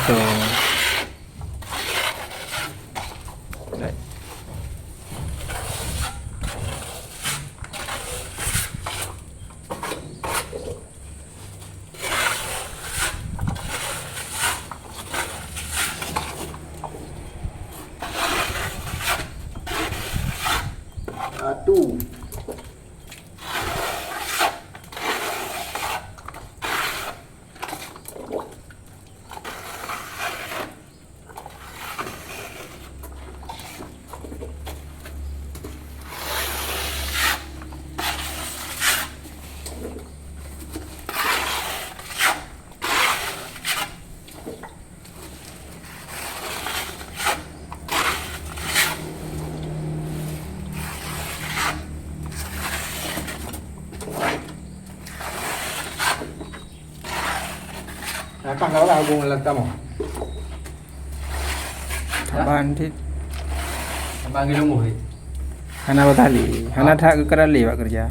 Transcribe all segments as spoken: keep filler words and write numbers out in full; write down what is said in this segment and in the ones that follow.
So. Satu. Nah, kah kau lah hubung dalam kamu. Abang cit. Abang lagi lungguh cit. Hana batali, hana Ha? that keukeurali bak keureuja.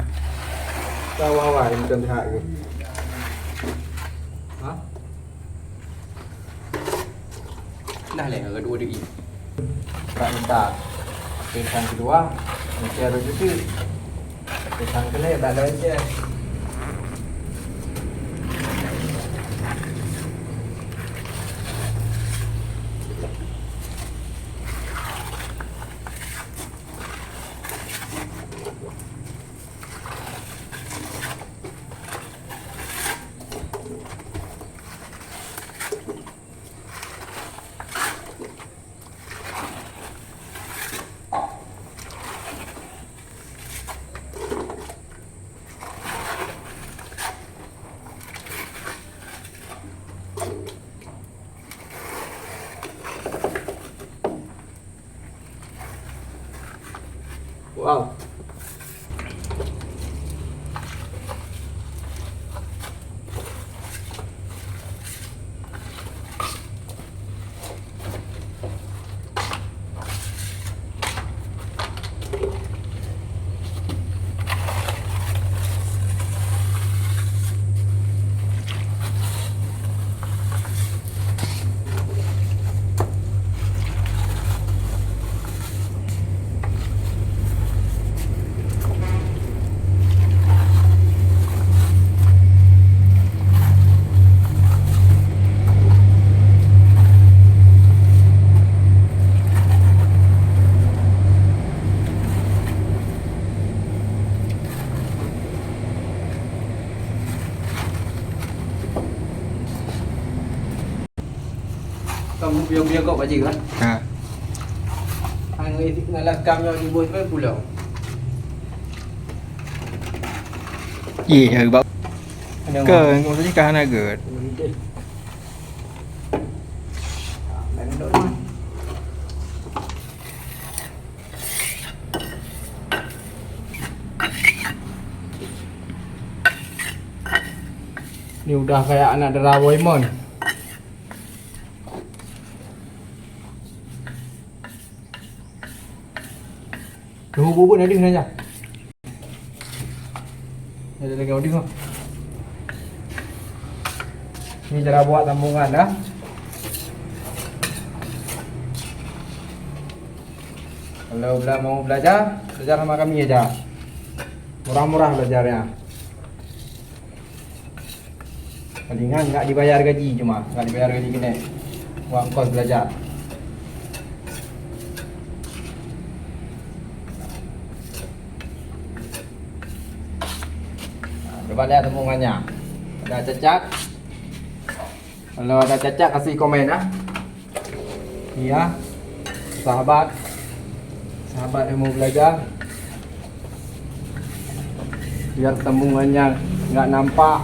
Kau awai macam that ke? Ha? Nah, leh, kedua diri. Tak minta. Pingsan kedua, macam ada cuti. Pingsan kena, tak ada macam. Wow. Kamu biar-biar kau baca kan? Ha. Hang ngalakam yang dibuat pun pulang. Iya, ya, bak. Ada ke, orang. Maksudnya kan hana good. Ada orang. Ni udah kayak anak dara Waimon. Tuh bubuk tadi sebenarnya. Ada lagi audio. Ni cara buat sambungan dah. Kalau bela-, mau belajar, belajar sama kami aja. Murah-murah belajarnya. Palingan nggak dibayar gaji cuma, nggak dibayar gaji kena. Buat kos belajar. Nah, coba lihat sambungannya. Ada cacat. Kalau ada cacat, kasih komen, ah. Iya, sahabat, sahabat yang mau belajar, biar sambungannya nggak nampak.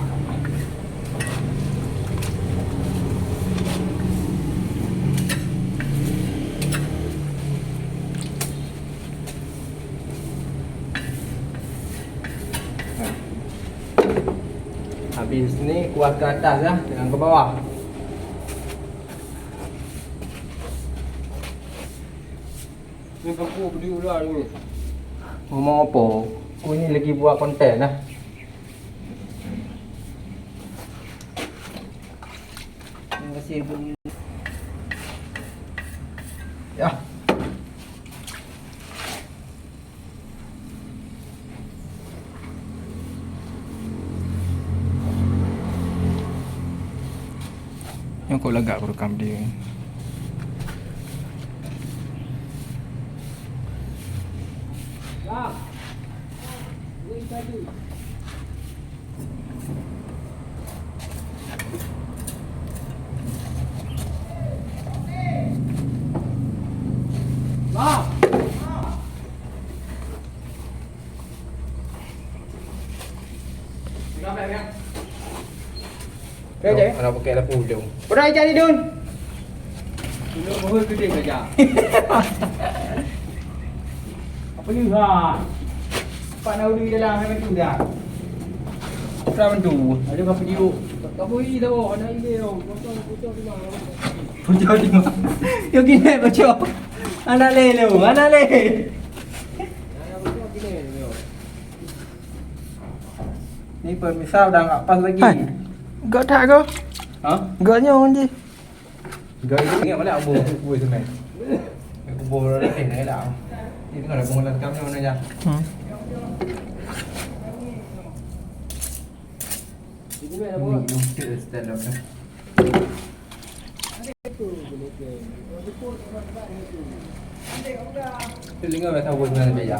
Nah. Habis ni kuat ke atas ya, jangan ke bawah. Ni paku beli ular ni. Ngomong apa? Aku ni lagi buat konten lah. Terima kasih, Bu. Nyoe kok lagak kurekam dia. Oke, oke. Anak pakai lapu hidung. Pernah ikan hidung? Duduk mohon gede saja. Apa ni ha? Pak Naudi dalam, hai bantu dah. Siapa bantu? Ada apa video? Tak boleh dah, anak ini, potong, potong di mana? Potong di mana? Yo gini, bocor. Anak lelu, anak le. Ni pemirsa udah nggak pas lagi. Hai. Gak tak kau? Ha? Gak nyawa je. Gak itu ingat mana abu kuih semen. Kubu orang lain ni lah. Ini kan ada pengenalan kami mana ya? Hmm. Ini, ini, ini, stand up ni. Telinga dah tahu sebenarnya ya.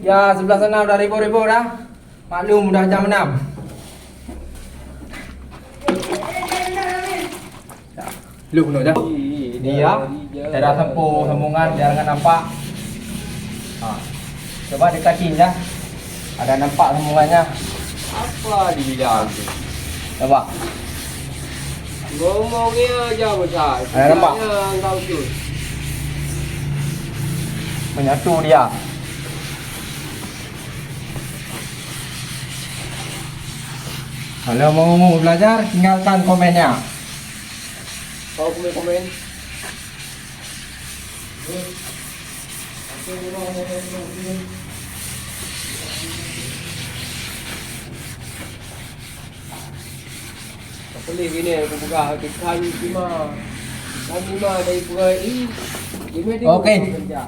Ya, sebelah sana udah ribut-ribut dah. Maklum udah jam enam. Ya. Lu kena dah. Iya. Cara tempuh sambungan biar nggak nampak. Ha. Coba dekatin dah. Ada nampak sambungannya. Apa dibilang tu? Coba. Ngomongnya aja besar. Ada nampak? Sebenarnya enggak betul. Menyatu dia. Kalau mau belajar, tinggalkan komennya. Kau komen-komen. Boleh gini, aku peugah, ikan lima. Ikan lima dari peugah, ih, lima ribu. Okey. Kerja.